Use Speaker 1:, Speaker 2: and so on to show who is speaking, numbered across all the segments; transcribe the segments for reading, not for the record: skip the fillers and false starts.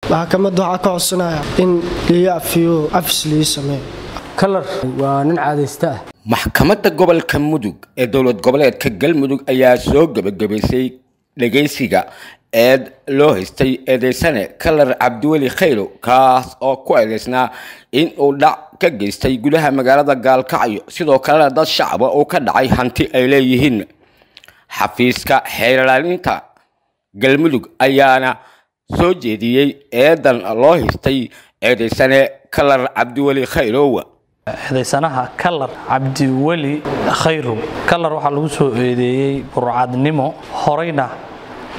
Speaker 1: Maxkamadda waxaa ka codsanaya in lii afiyo, afis lii sameeyo.
Speaker 2: Kalar waa nin caadaysta ah.
Speaker 3: Maxkamadda gobolka Mudug ee dowlad goboleedka Galmudug ayaa soo gebagabaysay dhageysiga eed loo haystay eedeysane Kalar Cabdiweli Khayro, kaas oo ku eedeysnaa in uu dhac ka geystay gudaha magaalada Gaalkacyo, sidoo kalena dad shacaba uu ka dhacay hanti ay leeyihiin. Xafiiska xeerlaalinta Galmudug ayaana soo jeediyey eedan loo haystay eedeysane Kalar Cabdiweli Khayrow.
Speaker 4: Eedeysanaha Kalar Cabdiweli Khayrow Kalar waxaa lagu soo eedeeyey burcadnimo, horeyna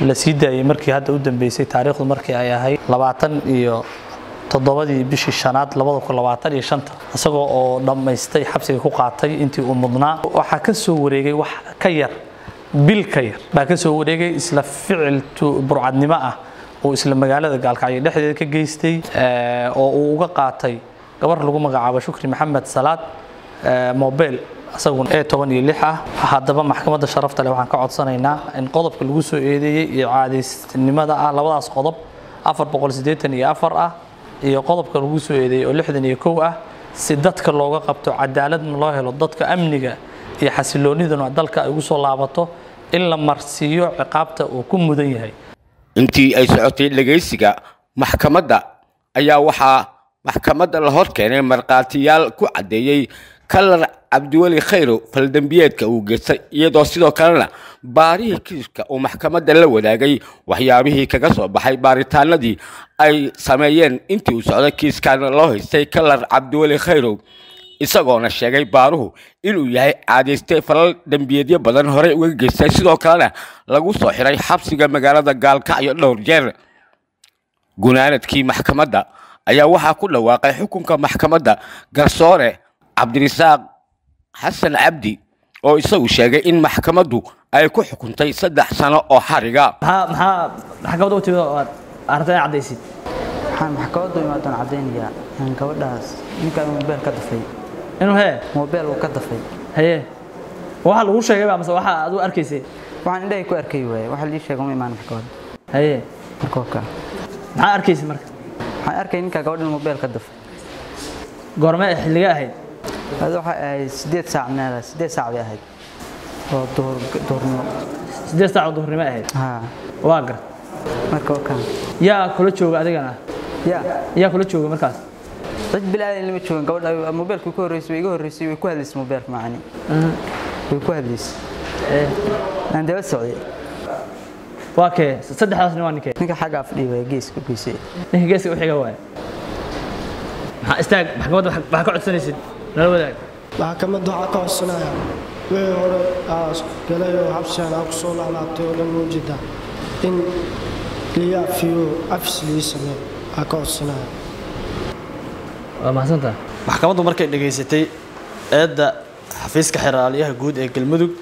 Speaker 4: la sii daayey markii hadda u dambeysay, taariikhdu markii ay ahayd 27-dii bishii shanaad 2025, isagoo oo dhammaystay xabsiga ku qaatay intii uu mudnaa. Waxaa ka soo wareegay wax ka yar bil ka yar baa ka soo wareegay isla ficil burcadnimo ah oo isla magaalada Gaalkacyo dhexdeeda ka geystay, oo uu uga qaatay gabar lagu magacaabo Shukri Maxamed Salaad mobile isaguna ee 16 ah. Haddaba maxkamadda sharafta leh waxaan ka codsanaynaa in qodobka lagu soo eedeeyey iyo caadaysnimada ah, labadaas qodob 484 ah iyo qodobka lagu soo eedeeyey oo 61 ah, si dadka looga qabto, cadaaladna loo helo, dadka amniga iyo xasilooniduna dalka ay ugu soo laabato, in la marsiiyo ciqaabta uu ku mudan yahay.
Speaker 3: Intii ay socotay dhageysiga maxkamadda ayaa waxaa maxkamadda la hor keenay markhaatiyaal ku caddeeyey Kalar Cabdiweli Khayro faldembiyeedka uu geystay, iyadoo sidoo kalena baarihii kiiska uu maxkamadda la wadaagay waxyaabihii kaga soo baxay baaritaanadii ay sameeyeen intii uu socday kiiskan loo haystay Kalar Cabdiweli Khayrow, isagoona sheegay baaruhu inuu yahay caadaystay falal dembiyeedyo badan horey uga geystay, sidoo kalena lagu soo xiray xabsiga magaalada Gaalkacyo dhowr jeer. Gunaanadkii maxkamadda ayaa waxaa ku dhawaaqay xukunka maxkamadda garsoore Cabdirisaaq Xasan Cabdi, oo isagu sheegay in maxkamaddu ay ku xukuntay 3 sano oo xariga.
Speaker 5: Maxaa maxkamadda u timid oo aad arrinta inaad caddaysid?
Speaker 6: Waxaan maxkamaddu imaadan caddaynayaa in gabadhaas ninkaan mobeel ka dafay.
Speaker 5: Inuu hee
Speaker 6: mobeel uu ka dafay.
Speaker 5: Haye, waxa lagu sheegay ba mase waxa aad u arkaysay?
Speaker 6: Waxaan indhahay ku arkay waaye, waxa lii sheegay uma imaan maxkamadda.
Speaker 5: Haye,
Speaker 6: marka waa kaa.
Speaker 5: Maxaa arkaysay marka?
Speaker 6: Waxaan arkay ninkaa gabadhan mobeel ka dafay.
Speaker 5: Goormee, xilliga ahayd?
Speaker 6: Hada waxay ahayd 8 saac meela, 8 saac bay ahayd oo duhur, duhurnimo.
Speaker 5: 8 saac oo duhurnimo ahayd?
Speaker 6: Haa.
Speaker 5: Waa gar.
Speaker 6: Marka waa kaa.
Speaker 5: Yaa kula jooga adigana?
Speaker 6: Yaa
Speaker 5: Yaa kula jooga markaas?
Speaker 6: Cid bilaadan lama joogin. Gabadha mobeelkii ku horreysay way iga horreysay, way ku hadlaysay mobeelka, macani way ku hadlaysay, aan daba socday.
Speaker 5: Waa kee saddexdaas nin? Waa ninkee?
Speaker 6: Ninka xagga afdhiyi waay, geeska geysay.
Speaker 5: Ninka geeska u xiga waay. Maxaa istaag, maxkamadda waxaa ka codsanaysid nala wadaag.
Speaker 1: Maxkamadda waxaa ka codsanaya wixii hore aa galay oo xabsigan aa kusoo laalaabtay oo dhan ujeedaa in lii afiyo, afis lii sameeyo aa ka codsanaya.
Speaker 5: Waa mahadsantaha.
Speaker 7: Maxkamaddu markay dhegaysatay eedda xafiiska xeraalyaha guud ee Galmudug,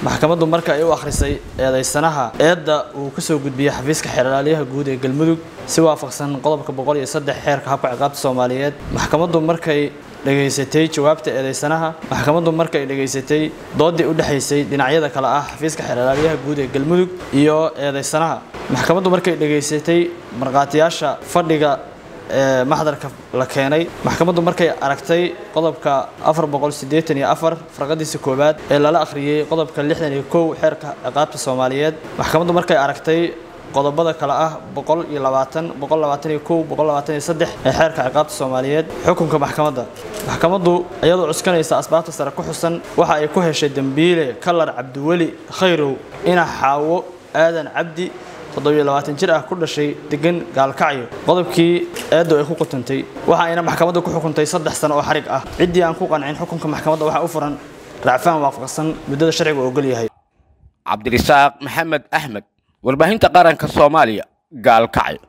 Speaker 7: maxkamaddu marka ay u akhrisay eedeysanaha eedda uu ka soo gudbiyey xafiiska xeraalyaha guud ee Galmudug si waafaqsan qodobka 103 xeerka habka ciqaabta Soomaaliyeed, maxkamaddu markay dhegaysatay jawaabta eedeysanaha, maxkamaddu markay dhegaysatay doodii u dhexaysay dhinacyada kale ah xafiiska xeraalyaha guud ee Galmudug iyo eedeysanaha, maxkamaddu markay dhegaysatay markhaatiyaasha fadhiga ee maxdarka la keenay, maxkamaddu markay aragtay qodobka 484 farqadiisa koowaad ee lala akhriyey qodobka 61 xeerka ciqaabta Soomaaliyeed, maxkamaddu markay aragtay qodobada kale ah 120, 121, 123 ee xeerka ciqaabta Soomaaliyeed. Xukunka maxkamadda: maxkamaddu iyadoo cuskanaysa asbaabta sare ku xusan waxa ay ku heshay dembiile Kalar Cabdiweli Khayrow ina Xaawo Aadan Cabdi, 27 jir ah, ku dhashay degan Gaalkacyo, qodobkii eeddo ay ku qutuntay, waxa ayna maxkamadda ku xukuntay 3 sano oo xarig ah. Ciddii aan ku qancin xukunka maxkamadda waxaa u furan racfaan waafaqsan muddada sharciga ogol yahay.
Speaker 3: Cabdirisaaq Maxamed Axmed, warbaahinta qaranka Soomaaliya, Gaalkacyo.